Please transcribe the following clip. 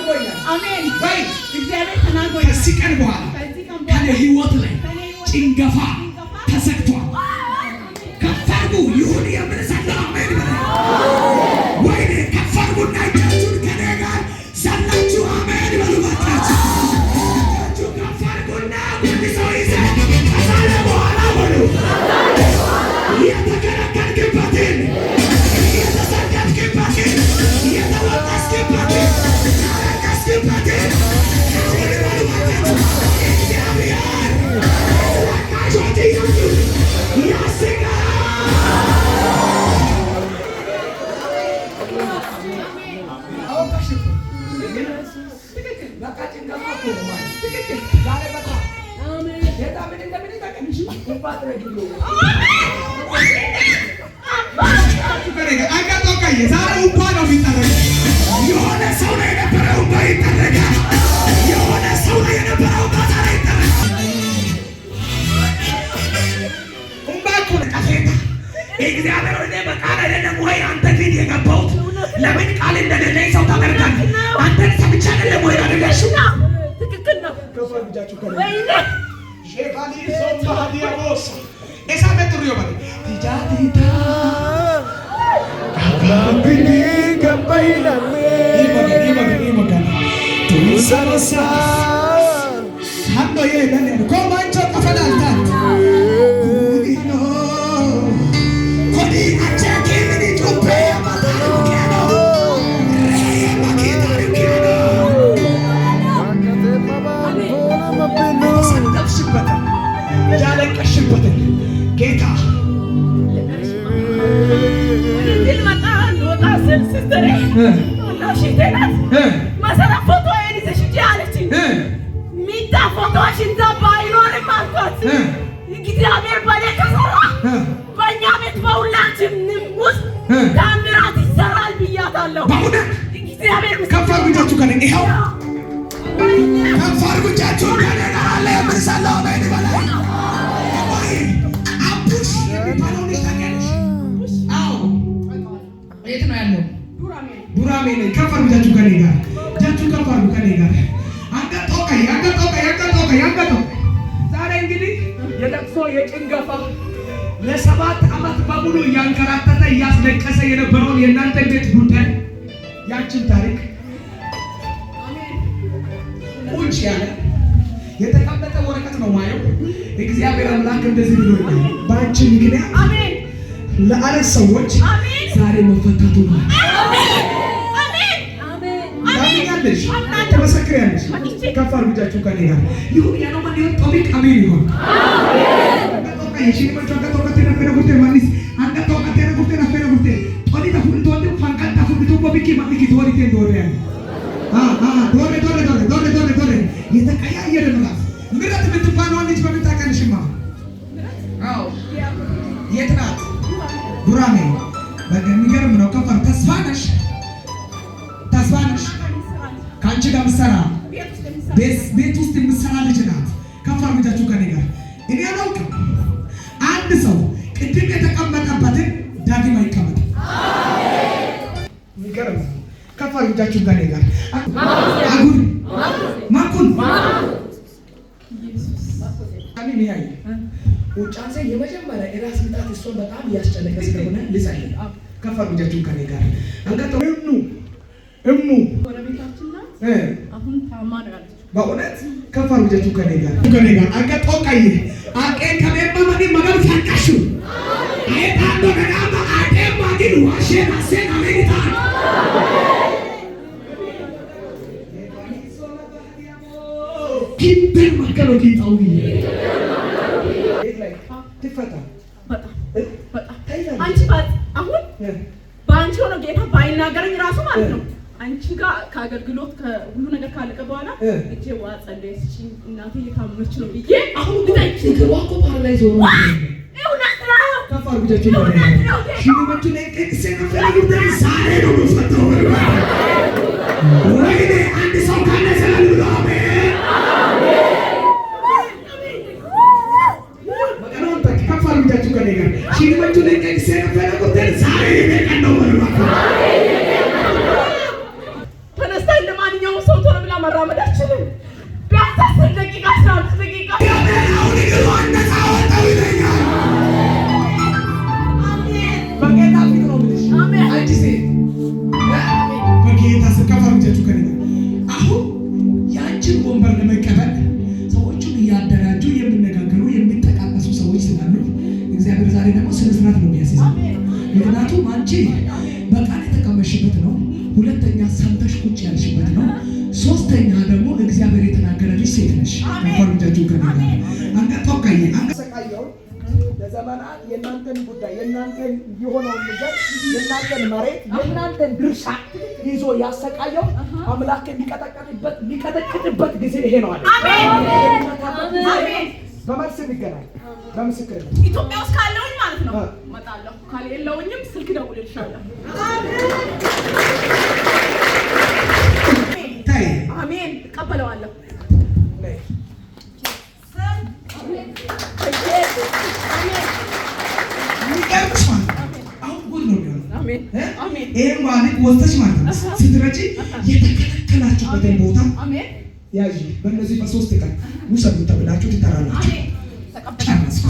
ተናግሮኛል። አሜን። በይ። እግዚአብሔር ተናግሮኛል። ከዚህ ቀን በኋላ ከዚህ ቀን ከኔ በኋላ ህይወት ላይ ከኔ ህይወት ጭንገፋ ጭንገፋ ተዘግቷል። ከፍ አድርጉ። ይሁን የምንሰለው አሜን በለ። ወይኔ ከፍ አድርጉና እጃችሁን ከኔ ጋር ዘላችሁ አሜን በሉ። ባካችሁ እጃችሁ ከፍ አድርጉና አንድ ሰው ይዘህ ከዛሬ በኋላ በሉ፣ የተከለከልክበትን፣ የተሰደድክበትን፣ የተወቀስክበትን፣ ያለቀስክበትን አሁን በሉ ባካችሁ እግዚአብሔር አስለቃሾች እያሉ ያስቃል። አወቀሽ እኮ። በቃ ጭንገፋ እኮ ነው ማለት። ዛሬ በቃ ጌታ ምን እንደምን ታውቂያለሽ? እንኳን አትረጊልኝ። ዛሬ እንኳ ነው የሚጠረገው። የሆነ ሰው ላይ የነበረው እንባ ይጠረጋል። የሆነ ሰው ላይ የነበረው እንባ ዛሬ ይጠረጋል። እንባ እኮ ነው ቀፌታ። እግዚአብሔር እኔ በቃል አይደለም ወይ አንተ ፊት የገባሁት? ለምን ቃል እንደሌለኝ ሰው ታደርጋለህ? አንተን ሰምቼ አይደለም ወይ ያደረግሽው? ትክክል ነው። ወይኔ። Esa me turrió, vale. Tijatita. Kabini kabailame. Ima ima. Tu sarasa. Hando ye dane. Ko mancho kafadal tat. Kudino. Kodi achaki mini tupe mataru kiano. Re makitaru kiano. የተሰደብሽበትን ያለቀሽበትን ጌታ ወደዚህ ልመጣ ልወጣ ስል sister ኤ ታናሽ እህቴ ናት። መሰረት ፎቶዬን ይዘሽ ሂጂ አለችኝ። ሚጣ ፎቶሽ እዛ ባይኖርም አልኳት። እግዚአብሔር በእኔ ከሰራ በእኛ ቤት በሁላችንም ውስጥ ታምራት ይሰራል ብያታለሁ። በእውነት እግዚአብሔር ከፍ አድርጉ እጃችሁ ከእኔ፣ ይኸው ከፍ አድርጉ እጃችሁን ከእኔ ጋር አለ የምንሰላው አሜን በላይ። ቆይ፣ አቡሽ የሚባለው ልጅ ታውቂያለሽ? አዎ፣ የት ነው ያለው? ዱራሜ ነኝ። ከፍ አድርጉ እጃችሁ ከእኔ ጋር፣ እጃችሁ ከፍ አድርጉ ከእኔ ጋር። አንገጠው ቀይ፣ አንገጠው ቀይ፣ አንገጠው ቀይ፣ አንገጠው። ዛሬ እንግዲህ የለቅሶ የጭንገፋ ለ7 ዓመት በሙሉ እያንከራተተ እያስለቀሰ የነበረውን የእናንተ ቤት ጉዳይ ያችን ታሪክ ቁጭ ያለ የተቀመጠ ወረቀት ነው ማየው። እግዚአብሔር አምላክ እንደዚህ ብሎኛል። በአንቺ ምክንያት አሜን። ለአራት ሰዎች አሜን። ዛሬ መፈታቱ ነው። አሜን፣ አሜን፣ አሜን። ታምኛለሽ፣ ትመሰክሪያለሽ። ከፍ አድርጉ እጃችሁ ከእኔ ጋር። ይሁን ያለው ማን ይሁን ጦቢቅ አሜን ይሁን። የሺን መጮ አንገ ቶከቴ ነፈረ ጉርቴ ማኒስ አንገ ቶከቴ ጉርቴ ነፈረ ጉርቴ ጦኒ ተፉን ቶኒ ፈንቀን ተፉን ቱቦ ቢኪ ማኒኪ ቶኒ ቴ ዶሬ አ አ ዶሬ ዶሬ ዶሬ ዶሬ ዶሬ ዶሬ የተቀያየረ ምዕራፍ። ምረት የምትባለዋን ልጅ በምን ታውቂያለሽማ? አዎ፣ የት ናት? ዱራሜ። በቃ የሚገርም ነው። ከፈር ተስፋ ነሽ፣ ተስፋ ነሽ። ከአንቺ ጋር ምሰራ ቤት ውስጥ የምትሰራ ልጅ ናት። ከፍ አድርጉ እጃችሁ ከእኔ ጋር። እኔ አላውቅም። አንድ ሰው ቅድም የተቀመጠበትን ዳግም አይቀመጥም። የሚገርም ነው። ከፍ አድርጉ እጃችሁ ከእኔ ጋር። አጉር ማኩን ያየ ውጫሴ የመጀመሪያ የራስ ምታት እሷን በጣም እያስጨነቀ ስለሆነ ልጸልይ። ከፍ አድርጉ እጃችሁን ከእኔ ጋር። አንገተ እሙ እሙ ጎረቤታችን ናት። አሁን ታማ ነው ያለችው። በእውነት ከፍ አድርጉ እጃችሁን ከእኔ ጋር፣ ከእኔ ጋር። አንገጦ ቀይ አቄ ከሜማ መኒ መገን ፈቀሹ አይጣንዶ ገዳማ አቄ ማግን ዋሼን አሴን አሜኒታ ኪንደር ማከሎ ኪጣው ትፈታ። በጣም በጣም አንቺ አሁን በአንቺ ሆኖ ጌታ ባይናገረኝ ራሱ ማለት ነው አንቺ ጋር ከአገልግሎት ከሁሉ ነገር ካለቀ በኋላ እጄ ዋ ጸለይ ስጪኝ እናቴ እየታመመች ነው ብዬ አሁን እኮ እግሯ እኮ paralyze ሆኖ እውነት ነው። ከፍ አድርጉ እጃችሁን እውነት ነው ጌታ። ሽልመቱ ላይ ቅቅሴ ነፈረ ጉዳይ ዛሬ ነው የምፈታው። ወይኔ አንድ ሰው ካለ ሰላም ብሎ አሜን። መቀኖን ከፍ አድርጉ እጃችሁ ከእኔ ጋር። ሽልመቱ ላይ ቅቅሴ ነፈረ ጉዳይ ዛሬ የኔ ቀን ነው በሉ። ተነስታ እንደ ማንኛውም ሰው መራመድ አልችልም። ቢያንስ 10 ደቂቃ፣ 15 ደቂቃ። አሁን እግሯን ነፃ አወጣው ይለኛል። አሜን። በጌታ ፊት ነው የምልሽ። አሜን። አንቺ ሴት በጌታ ስም ከፍ አድርጋችሁ ከእኔ ጋር። አሁን የአንቺን ወንበር ለመቀበል ሰዎቹን እያደራጁ የሚነጋገሩ፣ የሚጠቃቀሱ ሰዎች ስላሉ እግዚአብሔር ዛሬ ደግሞ ስነ ስርዓት ነው የሚያስይዘው። ምክንያቱም አንቺ በቃል የተቀመጥሽበት ነው። ሁለተኛ ሰምተሽ ቁጭ ያልሽበት ነው። ሶስተኛ ደግሞ እግዚአብሔር የተናገረልሽ ሴት ነሽ። አሜን። ከፍ አድርጋችሁ ከእኔ ጋር። አንገ ጦቃዬ አንገ ሰቃየው ለዘመናት የእናንተን ጉዳይ፣ የእናንተን የሆነውን ነገር፣ የእናንተን መሬት፣ የእናንተን ድርሻ ይዞ ያሰቃየው አምላክ የሚቀጠቅጥበት ጊዜ ይሄ ነው አለ። አሜን አሜን። በመልስ እንገናኝ በምስክርነት። ኢትዮጵያ ውስጥ ካለውኝ ማለት ነው እመጣለሁ። ከሌለውኝም ስልክ ደውልልሻለሁ። ታይ። አሜን፣ እቀበለዋለሁ። ነይ። አሜን። የሚገርምሽ ማለት ነው። አሁን ጉድ ነው የሚሆነው። አሜን። እ? አሜን። ይሄን ማለት ወስደሽ ማለት ነው ስትረጪ የተከለከላችሁበትን ቦታ አሜን። ያዥ። በእነዚህ በ3 ቀን ውሰዱ ተብላችሁ ትጠራላችሁ። አሜን። ተቀበል። ጨረስኩ።